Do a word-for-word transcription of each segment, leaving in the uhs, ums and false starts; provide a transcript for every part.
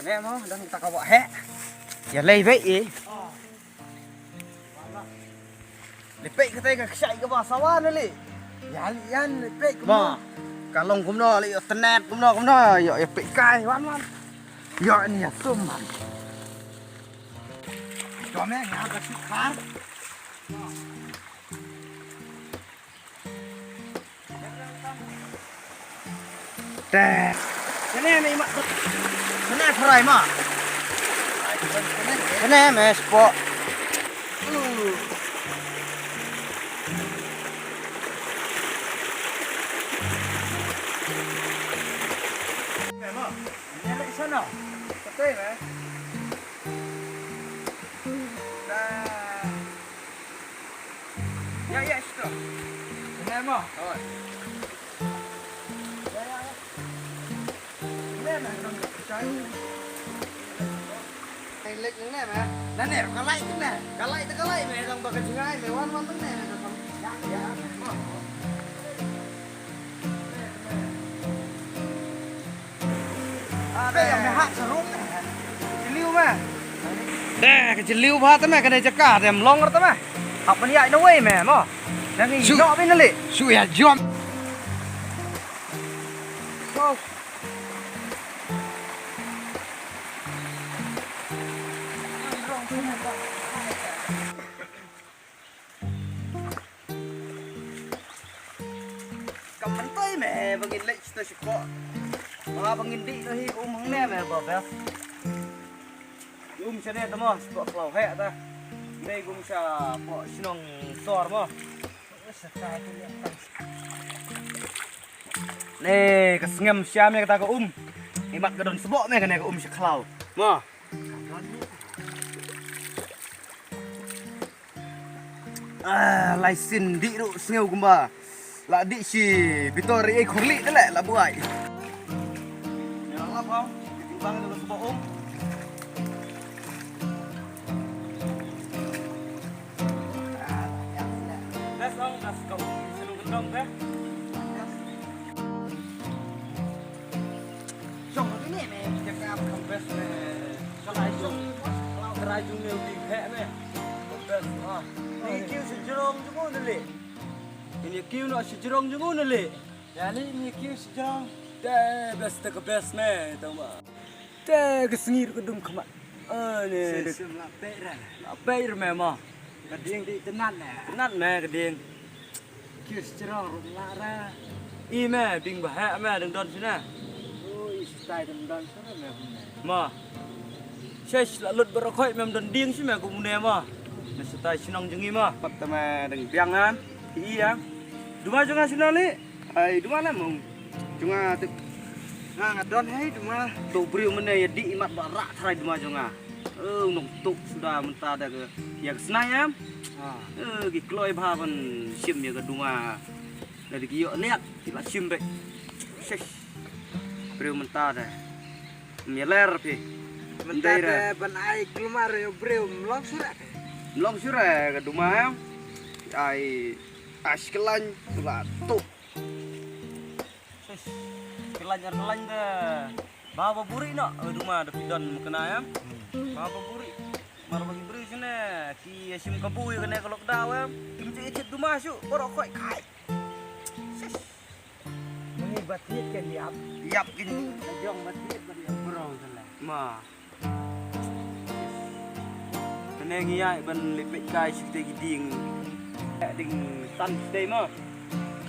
Ne mo, don kata ka wah heh. Ïa lei beit i. Lipei kata ka ksai ka ba sawa na li. Ïa li yan lipei ka ba. Ka long kumno li, ïa tenet kumno kumno, ïa, ïa pei kai wan wan. Ïa ni ïa sum man. Jom eh nga ka sukar. Te. Sene me imat. Sene fry ma. Sene me spo. Sana. Betul ya. Ya, ya, situ. Sini mo. Oh. Ya, ya, ya. Sini mo, dong, percaya. Lek ni mo. Nah, ni, kalai tu mo. Kalai tu kalai mo, dong, baka jingai mo. Wan, wan tu mo. Ya, ya. Te ka jylliew bha te me, kane jaka te mlong te me. Hap ban ïaid na wei me mo. Nang ïoh bha na lei. Shu ïa jom. Kam myntoi me ba ngin leit shata shikoh. Ba, ba ngin dih noh hi um hangne me ba best. Um shane te mo, shikoh khlaw heh te. Dei um shapoh shnong Sor mo. Ne ka sngem sha me kata ka um. Imat ka don sboh me kane ka um sha khlaw. Mo. Ah, lai sien dih ruh sngew kumba la dih shi bitor ei khorlih te leh la buaid. Ïa la bang, ki bang da sboh um. Best ong, best kong. Sinu kendong te. Jong ri ne me, jaka kam best me. Kalai jong, kalai jong me ubi heh me. Kam best ha. Ni kiew sejrong jong u ne leh. Ni kiew noh sejrong jong u ne leh. Ya ni, ni kiew sejrong. Te best te ka best me tang ba. Te ka sngi ruh ka dum khmat. Ah, ne. Sim la pei ra. La pei ra me ma. Ka ding di tenat me. Tenat me ka ding. Kis cherong ruh la ra. I me ding ba heh me dang don sina. Oh, i sitai dang don sina me. Ma. Ses la lut barokhoi me don ding sina ku mune ma. Na sitai sinong jong i ma. Pat te me dang biang an. I ya. Duma jong nga sina li. Ai duma na mong. Jong nga tu. Nga nga don hai duma. Tu briew mane ya di imat ba rak tharai duma jong nga. Eh, u nongtuk suda mynta da ka ïa ka snai em. Eh, ki kloi bha ban shim ïa ka duma. Da ki ïoh liat ki la shim bek. Shish. Briew mynta da. Ym ïa ler phi. Mynta da ban ai kulmar ïa u briew ym long shuh re. Ym long shuh re ka duma em. Ai ash kyllain tu la tuk. Shish. Kyllain ar kyllain da. Ba ba buri noh, eh, duma da phi don mukna em. Ba ba buri. Mar ba ki buri sine ki ïa shim kabu ïa kane ka lockdown em. Kim ju ïa chit duma shuh, baroh khoi khai. Shish. Muni ba thied kan ïap. Ïap kin. Ka jong ba thied ba ïap baroh sala. Ma. Kane ngi ïai ban lipit kai shi te ki ding. Ding tan shi te ma.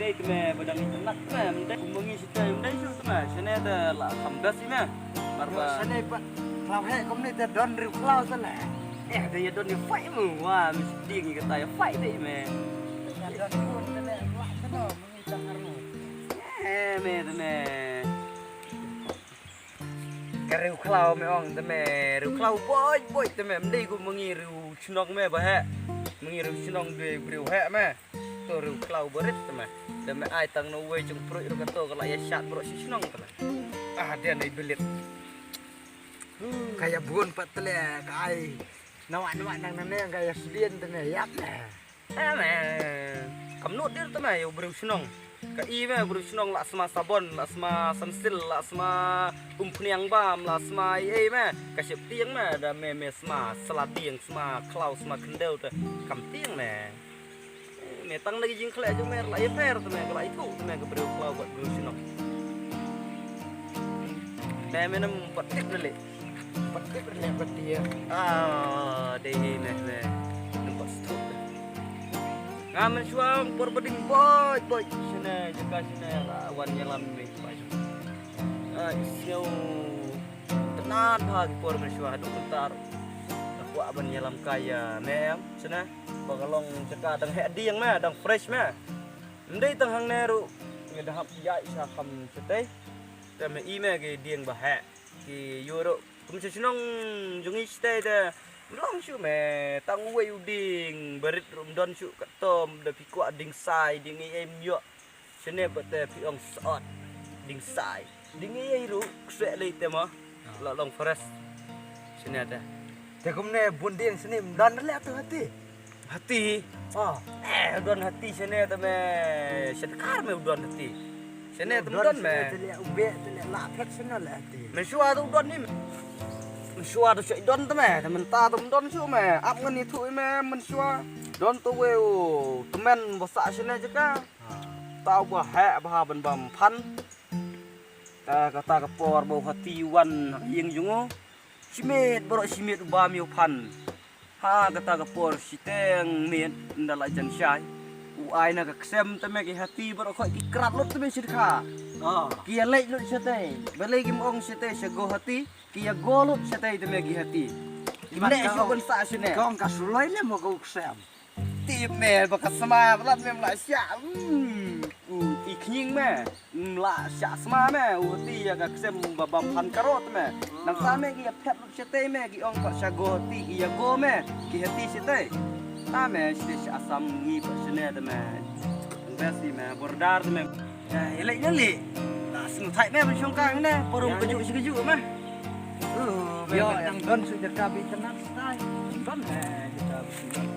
Dei te me ba dang itynnat me, ym dei kum ma ngi shisha ym dei shuh te me. Shane te la kham best i me. Mar ba shane pat khlaw heh kumne te don riew khlaw te le. Eh, te ïa don ïa fight mo. Wa, me sdang ïa kata ïa fight te i me. Ïa don riew te le, wa te no, ma ngi tang arngut. Eh, me te me. Ka riew khlaw me ong te me, riew khlaw boi boi te me, ym dei kum ma ngi riew shnong me ba heh. Ma ngi riew shnong dei briew heh me. To riew khlaw barit te me. Te me ai tang na uwei jong pruit ruh kato ka la ïa shat baroh shi shnong te me. Ah, dei na i bilit. Ka ïa bun pat te le ka ai. Nawah nawah nang nang nang ka ïa sdien te me ïap me. Em, em. Kam nud dir te me ïa u briew shnong. I me bru shnong la sma sabon, la sma sansil, la sma umphniang bam, la sma i ei me. Ka shep tiang me da me me sma sla dieng, sma khlaw, sma khyndew te kam tiang me. Me tang na ki jingkhleh jong me la i pher te me, la i thu te me ka bru khlaw bad bru shnong. Me me nam pat tip le. Pat tip ne pat dia. Ah, dei hi meh meh. Nampak stuk. Nga mynshuwa por ba ding boi boi. Shane jaka shane la wan ïalam meh pai. Ah, isngew. Tnat ha ki por mynshuwa haduh mynta ruh. Ka kwah ban ïalam ka ïa meh em shane. Ba ka long jaka dang heh dieng meh, dang fresh meh. Ym dei tang hangne ruh. Nga da hap ïaid sha kham shatei. Te me i me ki dieng ba heh. Ki ïoh ruh kum sha shnong jong ngi shatei te ym long shuh me, tang uwei u dieng barit ruh ym don shuh, katto da phi kwah dieng sai, dieng ei ei ym ïoh. Shane pat te phi ong sot dieng sai, dieng ei ei ruh kseh lei te mo. La long forest shane te. Te kumne bun dieng shane ym don leh tu hati. Hati. Ah. Eh, u don hati shane te me. Shatkar me u don hati. Shane te u don me. Te leh u beh te leh la phet shane leh hati. Me shuwa tu u don ni. Me shuwa tu shu don te me. Te mynta tu u don shu me. Ap ngan ïathuh me me shuwa. Don tu we u tymmen ba sah shane jaka. Tau ba heh ba ha ban bam phan. Ka kata ka por ba u hati wan ha ïing jong u. Shimet baroh shimet u bam ïa u phan. Ha kata ka por shiteng miet ynda la jan shai. U ai na ka ksem te me ki hati baroh khoit ki krat lut te me shit kha. Ah. Ki ïa leit lut shatei. Balei kim ong shatei sha go hati. Ki ïa go lut shatei te me ki hati. Kim leh shuh ban sah shane. Kong ka suloi le mo go ksem. Tip me ba ka sma ba lat me mla shah. Hmm. U i khñiang me. Mla shah sma me. U hati ïa ka ksem ba bam phan karot me. Nang sa me ki ïa phet lut shatei me ki ong pat sha go hati ki ïa go me. Ki hati shatei. Ta me shatei sha Assam ngi pat shane te me. Nang best me border te me. Ïa leh ïa leh. Ta sngewthait me ban shong kang ne. Parum kajuh shi kajuh me. Ïa nang don shu jaka bi tenat stai. Don me jaka bi tenat.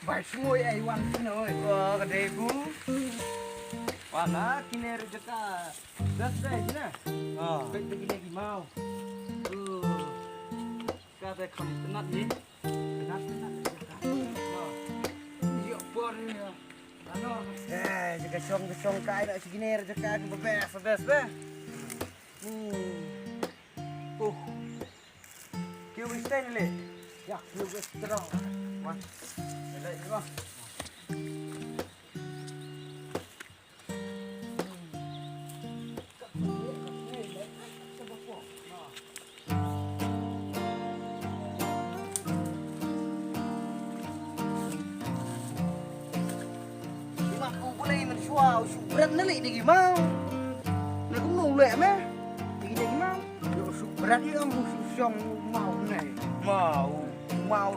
Bai sngui ai wan sngui. Wa ka dei bu. Wa la kine ru jaka. Das dai na. Ah. Bai te kine ki mau. Ka dei kham tenat ni. Tenat tenat jaka. Ah. Yo por ni. Ano. Eh, jaka shong jaka shong kai na si kine ru jaka ki best best be. Hmm. Uh. Kiew wis ten le. Ya, kiew wis strong. Wan. Lele ni ba. Imat u bulei mynshuwa u shu bret na lei degi mau. Na kumno u leh me? Degi degi mau. Yo u shu bret i ong u shu shong mau ne. Mau, mau.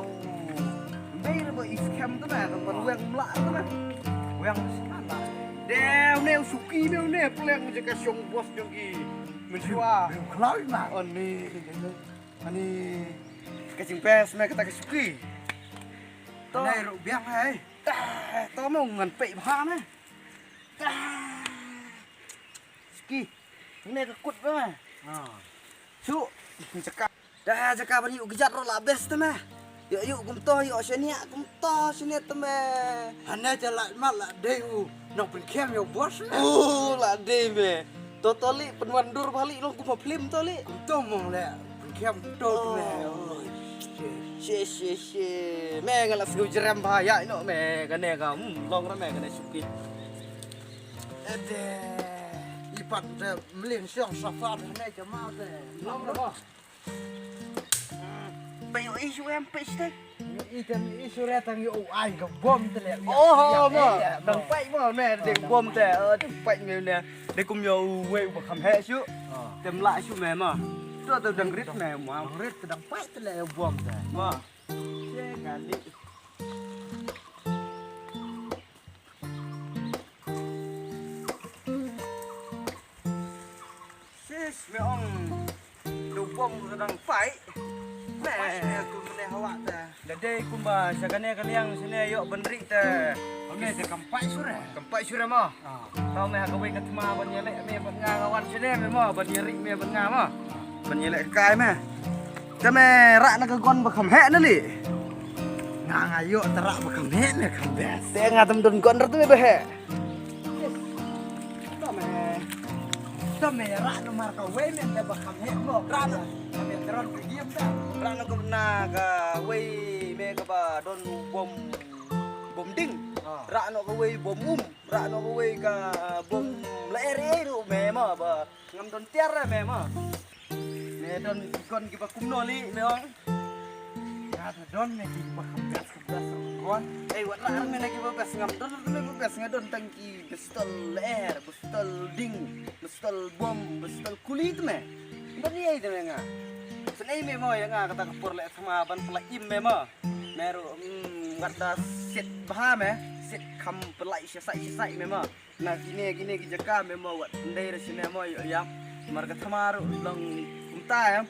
Mei re ba i skhem tu me, tu man weng mla tu me. Weng sna la. De ne u shu ki me ne pleng je ka shong bos jong ki. Mynshuwa. Khloi ma. Ani. Ani. Ka jingpes me kata ka shu ki. To. Nai ru biang hai. Ta, to mo ngan pei bha me. Ta. Ski. Ngne ka kut ba. Ha. Su. Jaka. Da jaka ban yu kjat ro la best me. Yo yu kum to yo shania kum to shania te me. Hane ja la ma la dei u. Nong pynkem yo bos me. Oh la dei me. To to li pynwan dur bali long kum film to li. Kum to mong le. Pynkem to me. She she she. Me nga la sngewjrem ba ya ino me kane ka. Hmm, long ra me kane shuki. Ede. Ipat de mling siang safar ne jama de. Long ra. Pe yo isu em pe ste. Yo item isu re tang yo ai ka bom te le. Oh, mo. Dang pai mo ne de bom te. Dang pai me ne. De kum yo wei ba kham he su. Tem la su me mo. To to dang rit me mo. Dang rit dang pai te le bom te. Mo. Che ga li. Sis me ong. Lo bom ka dang pai. Bai ne kum ne hawa ta. Da dei kumba sha kane ka liang shane ïoh ban ri te. Kum ne te kam pai sure. Kam pai sure mo. Ah. Tau me ha kawei ka thma ban ïaleh me ban nga nga wan shane me mo ban ïari me ban nga mo. Ban ïaleh kai me. Te me rah na ka gon ba kham heh na li. Nga nga ïoh te rah ba kham heh ne kham best. Te nga tam don gon rah te me ba heh. Tome. Tome rah no mar ka wei me te ba kham heh mo. Rah no. Tome teron ka gim ta. Rah no ka na ka wei me ka ba don bom bom ding. Ah. Rah no ka wei bom um. Rah no ka wei ka bom la eri eri me ma ba. Ngam don tiar re me ma. Me don ki kon ki ba kumno li me ong. Nga ta don me ki ba kham best kham best kon. Ei wat rah me na ki ba best ngam don me ba best nga don tang ki pistol ler, pistol ding, pistol bom, pistol kuli te me. Ba ni ei te me nga. Sen ei me mo ya nga kata ka por le thma ban pla im me mo. Me ru mm, wat da sit bha me, sit kham pla sha sai sha sai me mo. Na kine kine ki jaka me mo wat ndai ra sine mo ïoh ïap. Mar ka thma ruh long kumta em.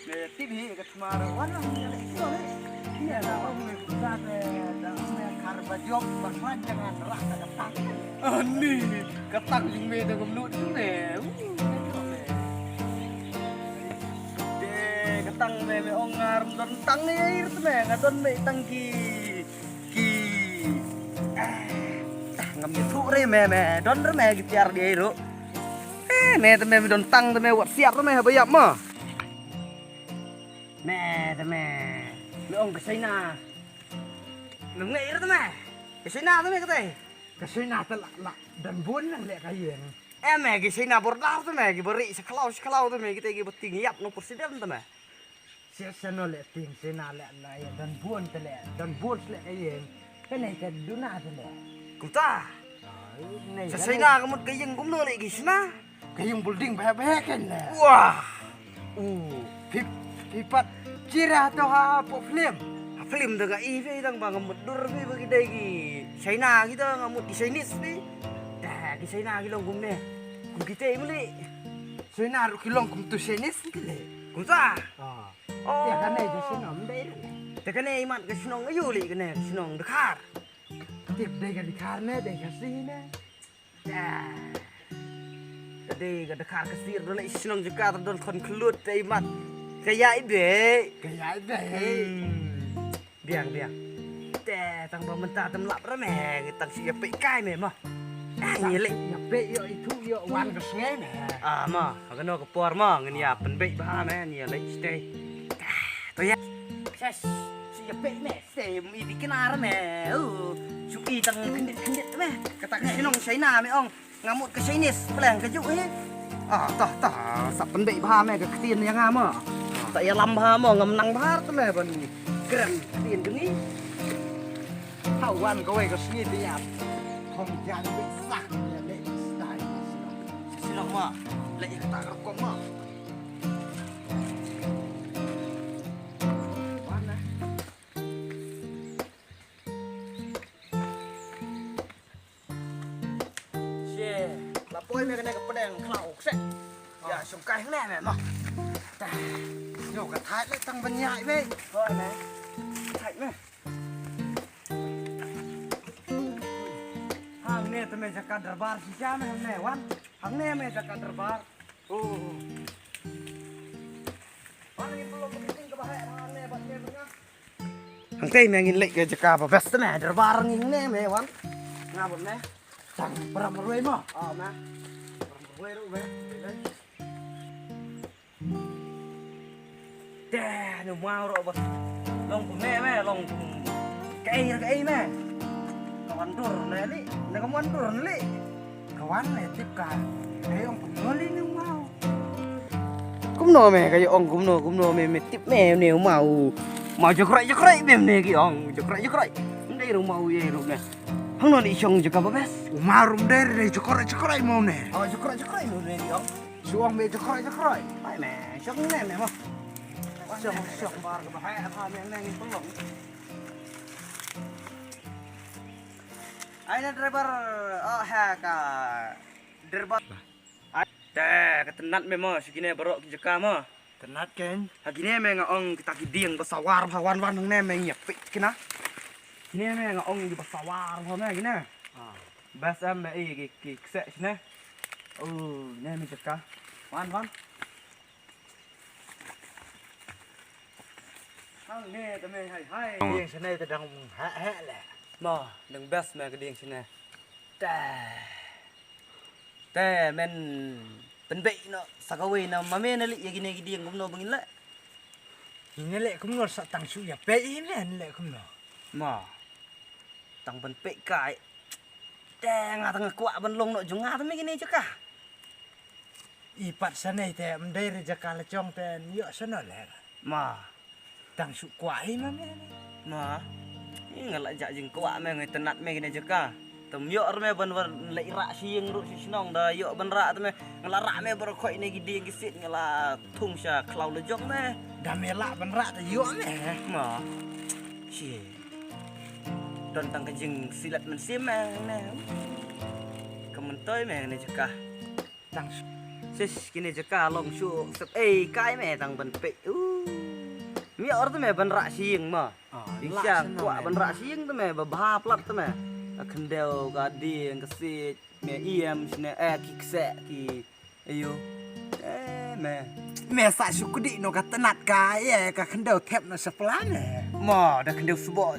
Me tip hi ka thma ruh wan long ïa leh sio leh. Ïa da ong me kumta te da ong me khar ba jop ba khlan jangan rah da ka tang. Ani ka tang jing me da ngam lut tu me. Uh, me jop me. De ka tang me me ong ngar don tang ni air tu me nga don me tang ki. Ki. Ah, ngam ïathuh re me me. Don re me ki tiar dei ruh. Eh, me te me, me don tang te me wat siat re me haba ïap mo. Me te me. Me ong ka China. Me ngei re te me. Ka China te me kata. Ka China te la la don bun na le ka ïeng. Eh me ki China border te me ki bari sa khlaw sa khlaw te me kita ki bating ïap no president te me. Shisha no le ting sina le na ya don bun te le don bun le ka ïeng. Ka nei ka duna te le. Kumta. Sa sina ka mut ka ïeng kumno le ki sina. Ka ïeng building ba ba ken le. Wah. U pip pipat chira to ha po film. Ha film da ka i fe dang ba ka mut dur fe ba ki dei ki China ki da ka mut ki Chinese fe. Da ki China ki long kumne. Kum ki te muli. China ru ki long kum tu Chinese ki le. Kumta. Ah. Oh. Te kane ka shnong dei re. Te kane imat ka shnong ayu li kane ka shnong Dkhar. Tip dei ka Dkhar ne dei ka si ne. Ka dei ka Dkhar ka sir dei shnong jaka don khon khlut te imat. Ka ya i dei. Ka ya i dei. Hmm. Biang biang. Te tang ba mynta tem lap ra me tang shi ya pei kai me ma. Ai ni le. Ya pei yo itu yo wan ka snge me. Ah ma, ka no ka por ma ngan ya pen bei ba me ni ya le stay. To ya. Ses, shi ya pei me stay mi di kena ra me. Uh, shu i tang kendit kendit me. Kata ka shnong China me ong. Nga mut ka Chinese, plang ka juk hi. Ah, tah, tah, sa pynbeit bha me ka ktien ïa nga mo. Sa ïalam bha mo, ngam nang bha te me ban kren ktien jong ngi. Ha wan kawei ka sngi te ïap. Khong jan bit sak ïa le style. Shisha mo, le ïa kata ka rukom mo. Wan eh. She, la poi me kane ka pdeng khlaw se. Ya, shong kai ne me mo. Ta. Yo ka thait le tang ban yai me. Poi me. Thait me. Hangne te me jaka darbar shisha me hangne wan. Hangne me jaka darbar. Oh. Wan ngi pulom kiting ka bahai hangne bat me nga. Hangtei me ngin leit ka jaka ba best me, darbar ngin ne me wan. Nga bot me. Tang pram roi mo. Ah me. Pram roi ru me. Te nu mau ro ba. Long kum ne me, long kum. Kaei kaei me. Ka wan dur ne li, ne ka wan dur ne li. Ka wan ne tip ka. Ka ong kumno li ne u mau. Kumno me ka ong kumno kumno me me tip me ne u mau. Mau jokrai jokrai me ne ki ong jokrai jokrai. Ndai ru mau ye ru ne. Hang no li shong jokra ba bes. U mau rum der ne jokrai jokrai mau ne. Oh jokrai jokrai mau ne ki ong. Shu ong me jokrai jokrai. Bai me shong ne me mo. Shong shong bar ka ba hai ha me ne ngi pulong. Ai na driver, oh ha ka driver. Ai te ka tynat me mo shi kine baroh ki jaka mo. Tynat kein. Ha kine me nga ong kita ki dieng ba sawar bha, wan wan hangne me ngi ïa peit kine. Kine me nga ong ki ba sawar bha me kine. Ah. Bas em me i ki, ki kseh shane. Oh, ne me jaka. Wan wan. Hangne te me hai hai. Dieng shane te dang heh heh le. Ma, dang bas me ka dieng shane. Te. Te men pynbeit noh sa kawei na ma me na lih ïa kine ki dieng kumno ba ngin leh. Ngin leh kumno sa tang shu ïa peit hi men leh kumno. Ma. Tang pynpeit kai. Te nga tang kwah ban long noh jong nga te me kine jaka. I pat shane te ym dei re jaka la jong te ïoh shano leh. Ma. Tang shu kwah hi ma me. Ma. Nga la jah jingkwah me, nga tynat me kine jaka. Te ym ïoh re me ban wan leit rah sha ïing ruh sha shnong da ïoh ban rah te me. Nga la rah me baroh khoit ne ki dieng ki siej nga la thung sha khlaw la jong me. Da me lah ban rah te ïoh me. Ma. Shi. Don tang ka jingsilet mynsiem me ne. Ka myntoi me kine jaka. Tang sh- Shish, kine jaka long shu sep ei kai me tang ban peit. Uh. Mi or te me ban rah sha ïing ma. Ah, ïa lah sha kwah ban rah sha ïing te me ba bha plat te me. Ka khyndew ka dieng ka siej me ïem shane eh ki kseh ki. Ayo. Eh me. Me sa shu kdi noh ka tynat ka ïa ka khyndew thep noh sha pla me. Ma da khyndew sboh.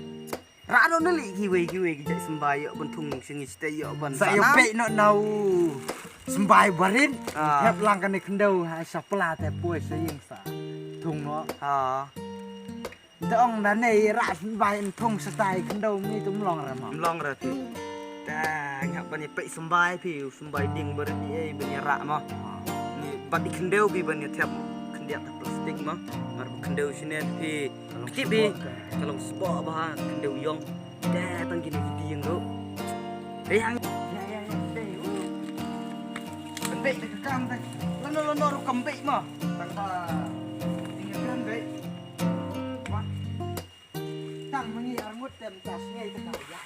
Rah noh na lih kiwei kiwei ki jait symbai ïoh ban thung sha ngi shatei ïoh ban sa ïoh peit noh na u symbai barit. Ah. Hep lang kane khyndew ha sha pla te poi sha ïing sa thung noh. Ha. Da ong da ne rah symbai in thung shatai khyndew mi tum long ra ma. Long ra ti. Ta ngap ban ïa peit symbai phi. Symbai dieng barit ni ei ban ïa rah ma. Ni bat i khyndew phi ban ïa thep khyndiat plastik ma. Mar ba khyndew shine phi. Tip phi. Ka long sboh ba khyndew ïong. Te tang kine ki dieng ruh. Te hang. Ya ya ya. Kan beit te ka kam te. Lano lano ruh kan beit ma. Tang ba. Dieng kan beit. Wah. Tang mengi arngut tem tas ngai te ka ya.